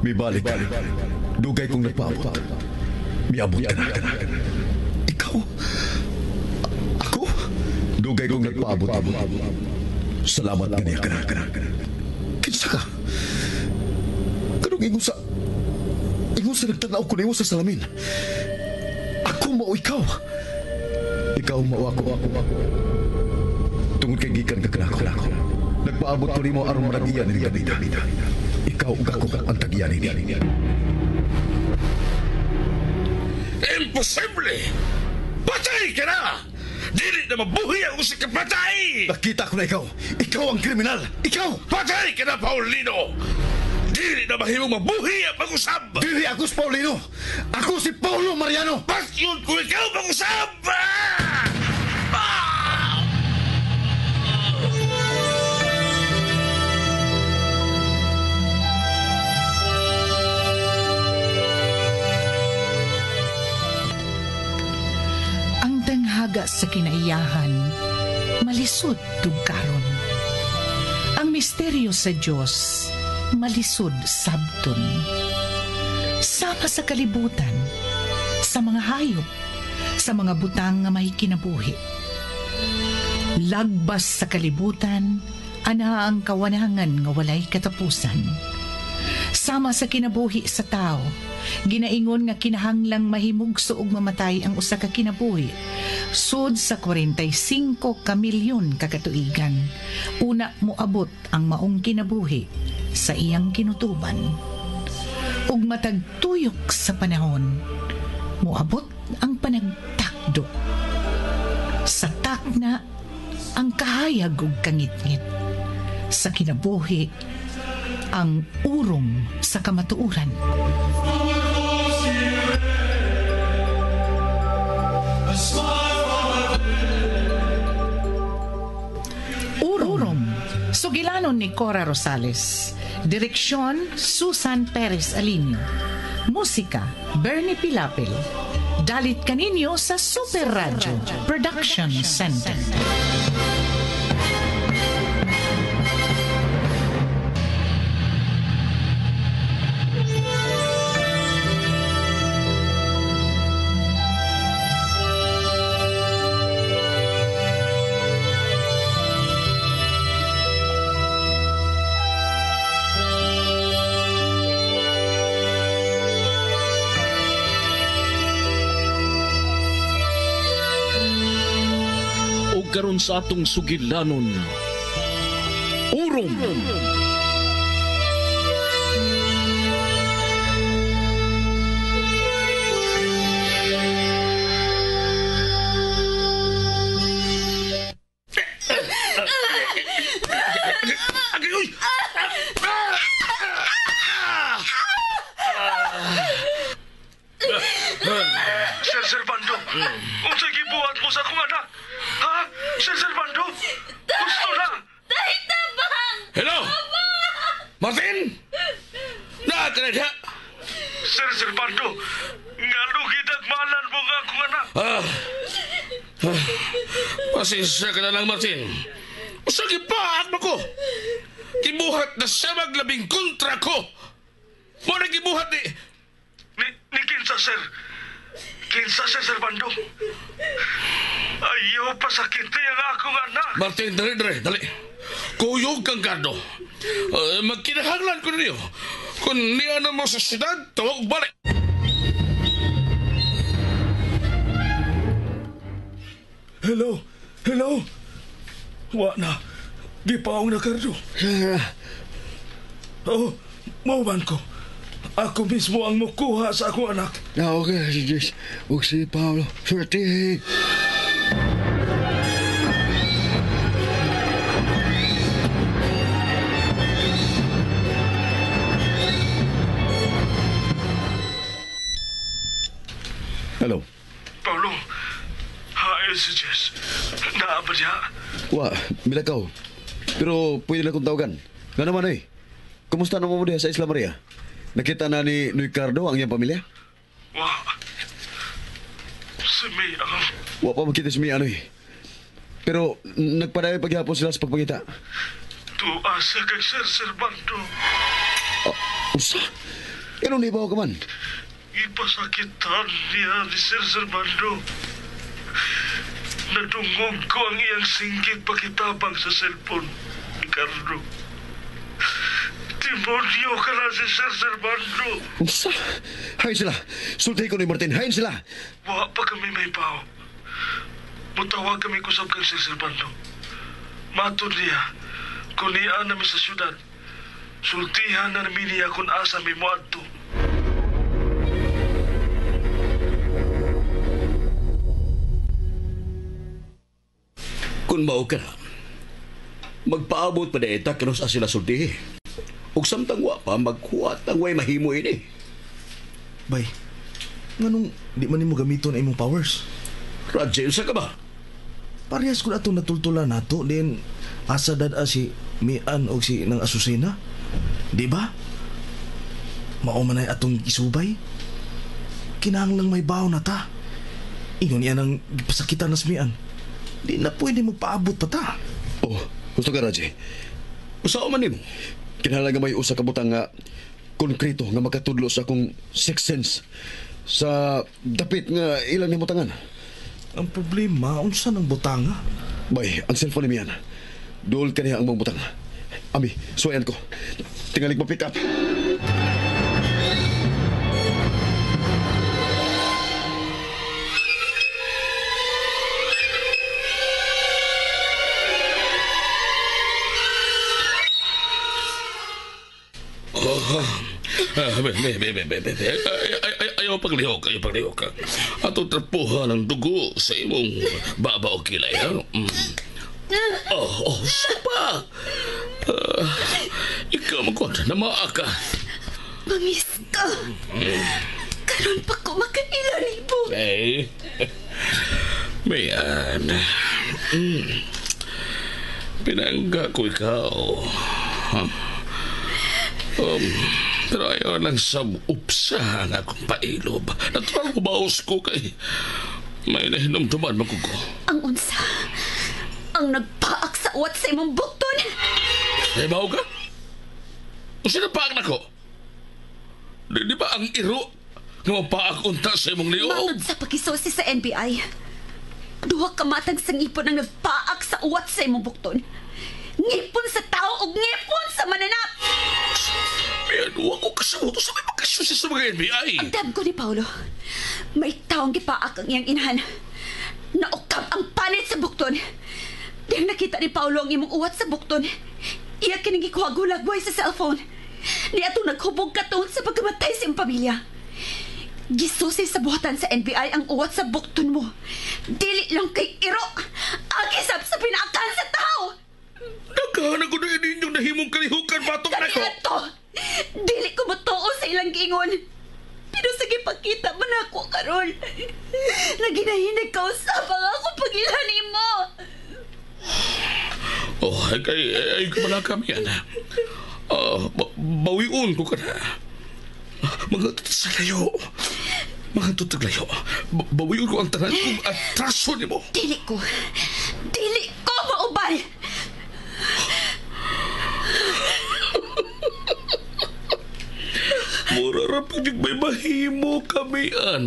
Mibalik ka. Dugay kong nagpaabot. Miabot ka na. Ikaw? Ako? Dugay kong nagpaabot. Salamat kaniya ka na. Kinsa ka? Kanong ingon sa... Ingon sa nagtanaw ko nimo sa salamin. Ako mao ikaw. Ikaw mao ako. Tungod kay gikan ka kanako. Nagpaabot ko nimo aron managiya ni Gabita. Ikaw ug ako ang tagiya nini. Imposible! Patay ka na! Dili na mabuhi ang usa ka patay! Nakita ko na ikaw. Ikaw ang kriminal. Ikaw! Patay ka na, Paulino! Dili na mahimong mabuhi ang pag-usab! Dili ako si Paulino! Ako si Paulo Mariano! Pasyon ko ikaw pag-usab! Ah! Ah! Ang tanghaga sa kinaiyahan, malisod tugkaron. Ang misteryo sa Dios, malisod sabton. Sama sa kalibutan, sa mga hayop, sa mga butang nga may kinabuhi. Lagbas sa kalibutan, ana ang kawanangan nga walay katapusan. Sama sa kinabuhi sa tao, ginaingon nga kinahanglang mahimugso og mamatay ang usa ka kinabuhi. Sud sa 45 ka milyon ka katuigan, una moabot ang maong kinabuhi sa iyang kinutuban. Ug matag tuyok sa panahon, moabot ang panagtakdo. Sa takna, ang kahayag ug kangitngit. Sa kinabuhi, ang urom sa kamatuoran. Urom. Sugilanon ni Cora Rosales. Direksyon, Susan Perez Alinio. Musika, Bernie Pilapil. Dalit kaninyo sa Super Radio Production Center. O karon sa atong sugilanon, Urom! Sir Servando, unsa gibuhat mo sa akong anak? Ha? Sir Servando? Gusto na! Hello! Martin! Naa ka na diha? Sir Servando, ngano gidagmanan mo nga akong anak? Pasensya ka na lang, Martin. Usa gipaak mo ko. Gibuhat na siya maglabing kontra ko. Mo na gibuhat ni... Ni kinsa, sir? Kinsa, Sir Servando? Ayaw pasakiti ang akong anak. Martin, dali, dali, dali. Kuyog kang gardo. Magkinahanglan ko niyo. Kung niya na mo sa syudad, tawag balik. Hello? Hello? Wa na. Gipaong na Cardo. Oh, mauban ko. Ako mismo ang mukuha sa akong anak. Okay, si Jess. Ug si Paolo. Swerte. Hello. Paolo, hi si Jess. Naa ba diha? Wa, milakaw. Pero pwede na kong tawagan. Nga naman eh. Kumusta naman mo diha sa Isla Maria? Nakita na ni Ricardo ang iyang pamilya? Wa. Si Mia. Wa pa makita si Mia ano eh. Pero nagpadayon paghapon sila sa pagpangita. Tuwa sa kay Sir Servando. Usa? Ganun ibaw ka man. Ipasakitan niya ni Sir Servando. Nadungog ko ang iyang singgit pakitabang sa cellphone, Ricardo. Demonyo ka na si Sir Servando. Unsa? Hain sila. Sulti ko ni Martin. Hain sila. Wa pa kami may pao. Mutawag kami kusab kang Sir Servando. Matod niya, kung niya nami sa syudad, sultihan na namin niya kung asa may muadto. Kung mao ka na, magpaabot pa na ita kanus sila sultihi. Ug samtang wa pa, magkuat ang way mahimo ini. Bay, nganong di man nimo gamiton ang imong powers? Radyo, sa ka ba? Parehas ko na itong natultulan nato din asa dad-a si Mian o si nang Asusena. Di ba? Mao man ay atong isubay. Kinahanglang may bawo na ta. Ingon niya nang gipasakitan na si Mian. Di na pwede magpaabot pa ta. Oh, gusto ka, Raji. Usaw man nimo. Kinahanglan nga may usa ka butang nga konkreto nga makatudlo sa akong sixth sense sa dapit nga ilang nimutangan. Ang problema, unsa nang butanga? Bay, ang cellphone ni Mian. Duol kaniya ang mga butang. Ami, suwayan ko. Tingalig ma-pick up. Be. Ayaw paglihok, ayaw paglihok. Atong trapuhan ng dugo sa imong baba o kilay. Ha? Mm. Oh, sapa. Ikaw magkuhan na maaka. Bangis ka. Karon pa ko makaila nimo. Eh, Mayan. Pinangga ko ikaw. Pero ayaw lang sa upsa ang akong pailob. Natural ko baos ko kay may nahinumduman magugo. Ang unsa, ang nagpaak sa uwat sa imong bukton. Ay, bawo ka? Unsa na paak na ko? Di ba ang iro nga mapaak unta sa imong liog? Matod sa pagkisusi sa NBI, duha ka matag sa ngipon ang nagpaak sa uwat sa imong bukton. Ngipon sa tao o ngipon sa mananap! Pero ako kasabuto sa may pagkasusi sa mga NBI. Ang dam ko ni Paolo, may taong gipaak ang iyang inahan. Naukab ang panit sa bukton. Diyang nakita ni Paolo ang imong uwat sa bukton. Iya kining gikuha gulagway sa cellphone. Ni atong naghubog katuon sa pagkamatay sa iyong pamilya. Gisusi sa buhatan sa NBI ang uwat sa bukton mo. Dili lang kay iro. Agisap sa pinaakan sa tao. Nagkahanag ko na inyong nahimong kalihukan batok na ko. Kaniadto, dili ko matuo sa ilang giingon. Pero sige, pagkita man ako karon. Naginahinig ka usap ang akong pag-ilani mo. Oh, ay pala kami yan. Bawiun ko ka na. Mga sa layo. Mga tutaglayo. Bawiun ko ang tanan kong atraso ni mo. Dili ko. Dili ko maubal. Mura ra pag may mahimo kamian.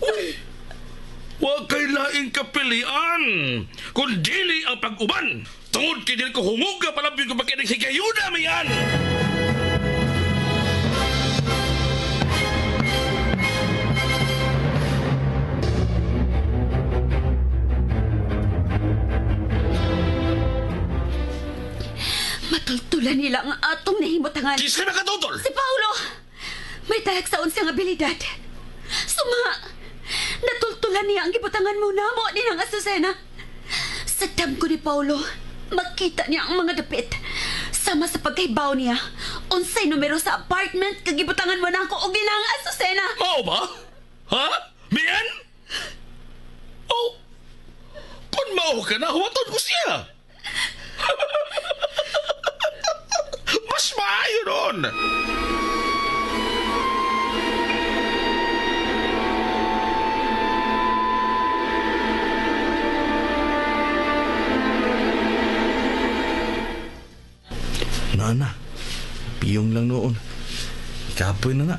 Uy, wa kay laing kapilian kung dili ang pag-uban. Tungod kay dili ko hunguga palabyo ko makinig higayuna mian. Matultulan nila ang atong nahimutangan. Kisa nakatutol! Si Paolo! May talagsaon siyang abilidad. Suma! Natultulan niya ang gibutangan mo na mo ni ng Azucena. Sa dam ko ni Paolo, makita niya ang mga dapit. Sama sa pagkaibaw niya, unsay numero sa apartment kagibutangan mo na ako og ilang Azucena. Mao ba? Ha? Mian? Oh! Kung mao ka na, huwaton ko siya. Mas maayo nun! Nana, Piyong lang noon. Ikapoy na na.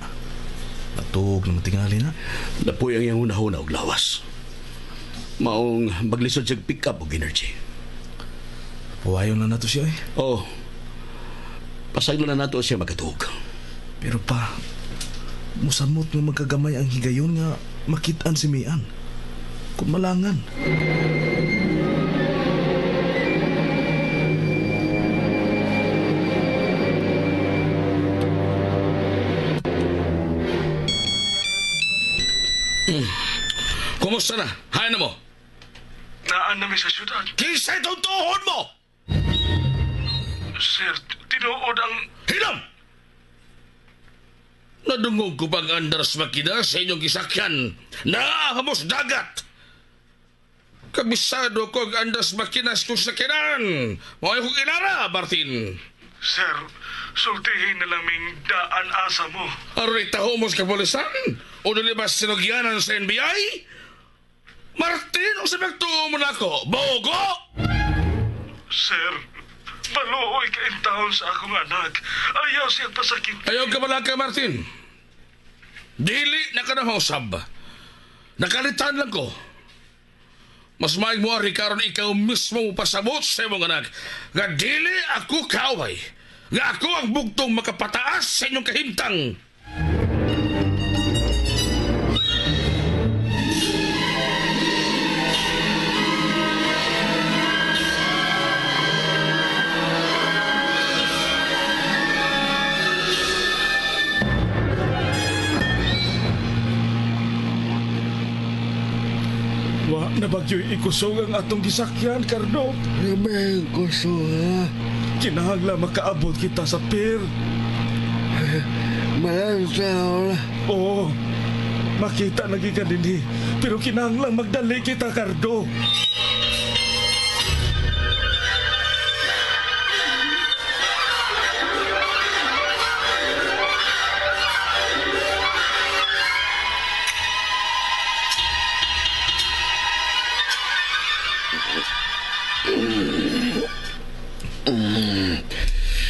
Natuog na matingali na. Napoy ang iyang hunahuna og lawas. Maong maglisod siya pick up og energy. Pawayon na nato siya eh. Oo. Pasaglo na nato siya magkatuog. Pero pa, musamot nga magkagamay ang higayon nga makitaan si Mian. Kung malangan. Kumusta na? Hain na mo? Naan nami sa syudad. Kinsa itong tuhod mo? Sir, tinuod ang... Hilam! Nadungog ko pang andar sa makina sa inyong gisakyan. Naahamos dagat! Kabisado ko ang andas makinas kong sakyanan. Mao kong ilara, Martin. Sir, sultihin na lang ming daan asa mo. Aron itaho mo sa kapulisan? O dili ba sinugyanan sa NBI? Martin, unsa magtuo mo na ako? Bogo! Sir, maluoy ka taon sa akong anak. Ayaw siya pasakit. Ayaw ka malaka, Martin. Dili na ka na mausab. Nakalitan lang ko. Mas maig mo, ari, karon ikaw mismo pasabot sa imong anak. Nga dili ako kaaway. Nga ako ang bugtong makapataas sa inyong kahimtang. Wa na bagyo'y ikusog ang atong gisakyan, Cardo. Grabe ang kusog, ha? Kinahanglan makaabot kita sa pier. Malantaw na. Oo, makita na gikan dinhi. Pero kinahanglan magdali kita, Cardo.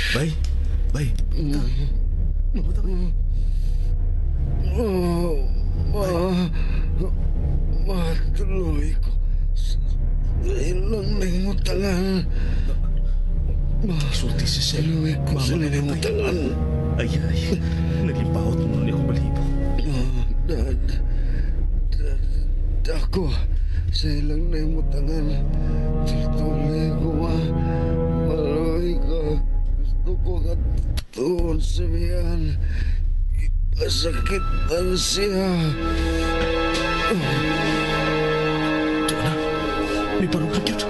Bay, bay. Matuloy ko. Ilang nangutangan. Sulti si Sel. Tuloy ko sa nangutangan. Ay, ay. Naglimpahot mo na akong balibo. Ako, sa ilang nangutangan. Tuloy ko ma. Maloy ko. Gusto ko ka tuon sa miyan. Ipasakitan siya. Ito na. May parang cute.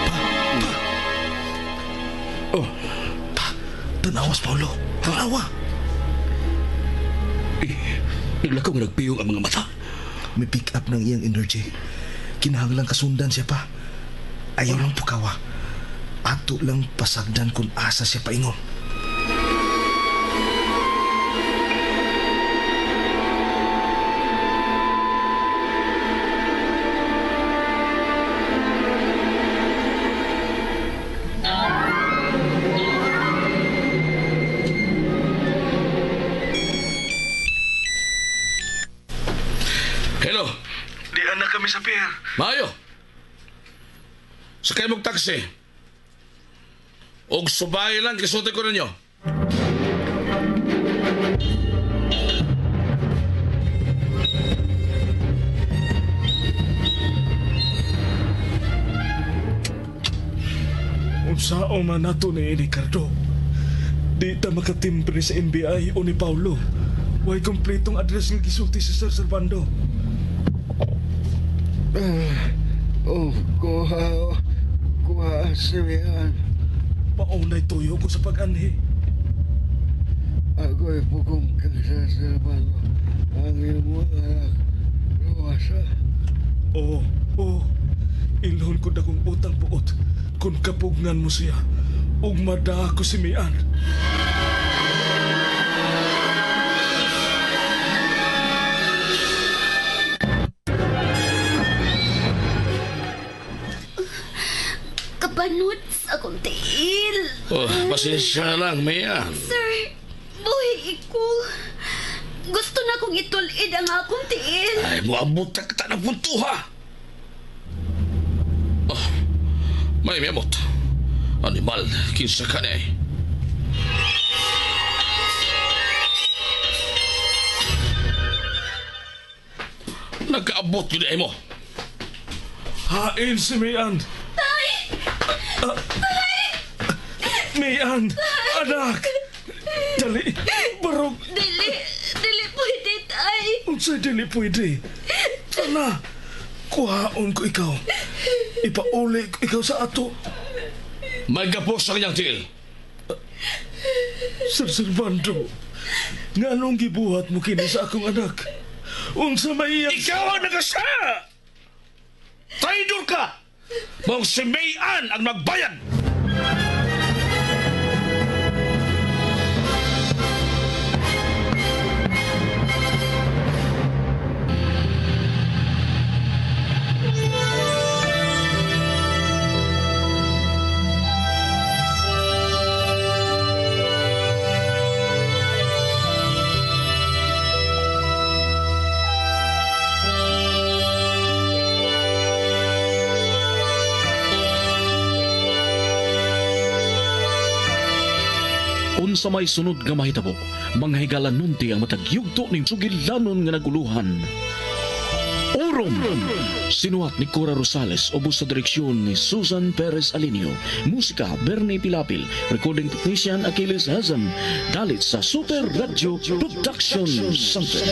Pa, pa. Oh. Pa, tanawas, Paulo. Tanawa. Naglakaw nga nagpiyong ang mga mata. May pick up ng iyang energy. Kinahanglang kasundan siya pa. Ayaw lang pukawa. Ato lang pasagdan kung asa siya paingon. Hello. Di anak kami sa pier. Mayo. Sakay mong taxi. Og subay lang kisulti ko ninyo. Unsaon man nato ni Ricardo. Di ta makatimbre sa NBI o ni Paulo. Way kompletong address nga gisulti si Sir Servando. Oh, kuha. Kuha si Mian. Paunay tuyo ko sa pag-anhi. Ako'y pugong kang Sir Servando. Ang imong anak. Luwasa. Oo, oo. Ilhon ko dakong utang buot. Kung kapugnan mo siya, ug madaa ko si Mian. Kapanot, sa akong tiil. Oh, pasensya na lang, Mayan. Sir, buhi ko. Gusto na kong itulid ang akong tiil. Ay, muabot ka kita ng punto, ha? Oh, may miamot. Animal, kinsa ka na eh. Nagkaabot yun ay mo. Hain si Mayan. Tay! Mayan! Anak! Dali! Barog! Dili, dili pwede, tay. Unsay dili pwede? Ana! Kuhaon ko ikaw. Ipauli ko ikaw sa ato. May gapos sa kanyang tiil. Sir Servando, nganong gibuhat mo kini sa akong anak? Unsa may iyang... Ikaw ang nagasa! Traidor ka! Mong si Mayan ang magbayad! Unsa may sunod nga mahitabo, mga higala nunti ang matag yugto ning sugilanon nga naguluhan. Orom! Sinuhat ni Cora Rosales, ubos sa direksyon ni Susan Perez Alinio. Musika, Bernie Pilapil. Recording technician, Achilles Hazan. Dalit sa Super Radio Production Center.